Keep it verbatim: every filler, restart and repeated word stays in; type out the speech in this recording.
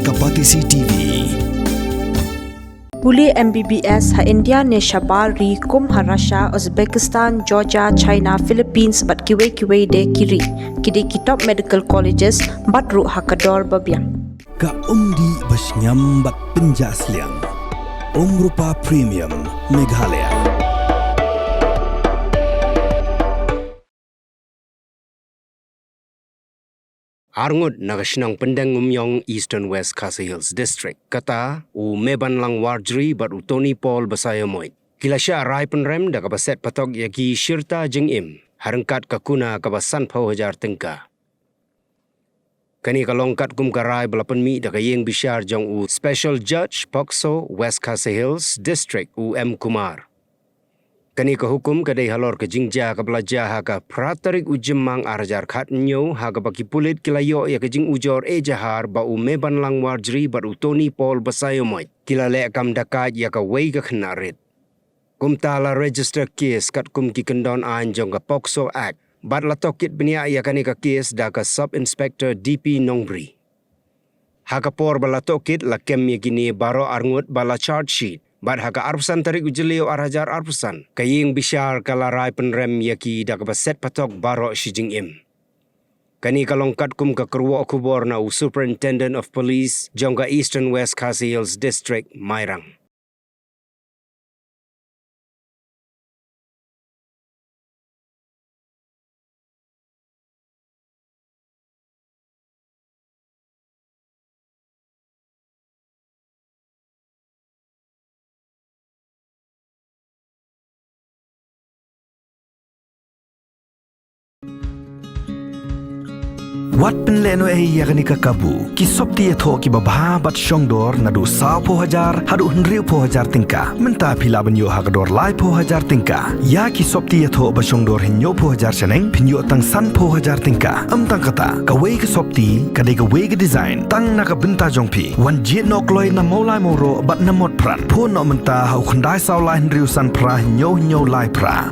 Ka Batesi T V. Pule M B B S ha India ne shabar ri kum ha Russia, Uzbekistan, Georgia, China, Philippines bad kiwei kiwei de ki ri. Ki dei ki top medical colleges bad ruh ha ka dor ba biang. Ka umdih ba shngiam bad pynjah sliang. Umrupa Premium Meghalaya. Arngut na ka shnong Pyndengumiong, Eastern West Khasi Hills District, kata u Mebanlang Warjri bad u Tony Paul Basaiawmoit, ki la shah rai pynrem da kaba set patok ïa ki shirta jingim ha ryngkat ka kuna kaba sanphew hajar tyngka. Kane ka long katkum ka rai ba la pynmih da ka ïing bishar jong u Special Judge POCSO West Khasi Hills District, u M Kumar. Kane ka hukum ka dei halor ka jingjia kaba la jia ha ka phra tarik u Jymmang ar hajar khathynñiew, ha kaba ki pulit ki la ïoh ïa ka jingujor ejahar ba u Mebanlang Warjri bad u Tony Paul Basaiawmoit ki la leh kam dakaid ïa kawei ka khynnah rit. Kumta la register case katkum ki kyndon aiñ jong ka POCSO Act bad la tohkit bniah ïa kane ka case da ka Sub Inspector D P Nongbri. Ha ka por ba la tohkit, la kem ïa kine baroh arngut bad la charge sheet, bad ha ka arphew san tarik u Jylliew ar hajar arphew san, ka ïing bishar ka la rai pynrem ïa ki da kaba set patok baroh shi jingim. Kane ka long katkum ka kyrwoh khubor na u Superintendent of Police jong ka Eastern West Khasi Hills District, Mairang. Wat pynlehnohei ïa kane ka kabu. Ki sopti ïathoh kiba bha bad shongdor naduh sawphew hajar haduh hynriewphew hajar tyngka. Mynta phi lah ban ïoh ha ka dor laiphew hajar tyngka. Ïa ki sopti ïathoh ba shongdor hynñiewphew hajar shaneng phin ïoh tang sanphew hajar tyngka. Ym tang kata, kawei ka sopti ka dei kawei ka design tang na ka bynta jong phi. Wan jied noh kloi na Mawlai Mawroh bad na Motphran. Phone noh mynta ha u khyndai saw lai hynriew san phra hynñiew hynñiew lai phra.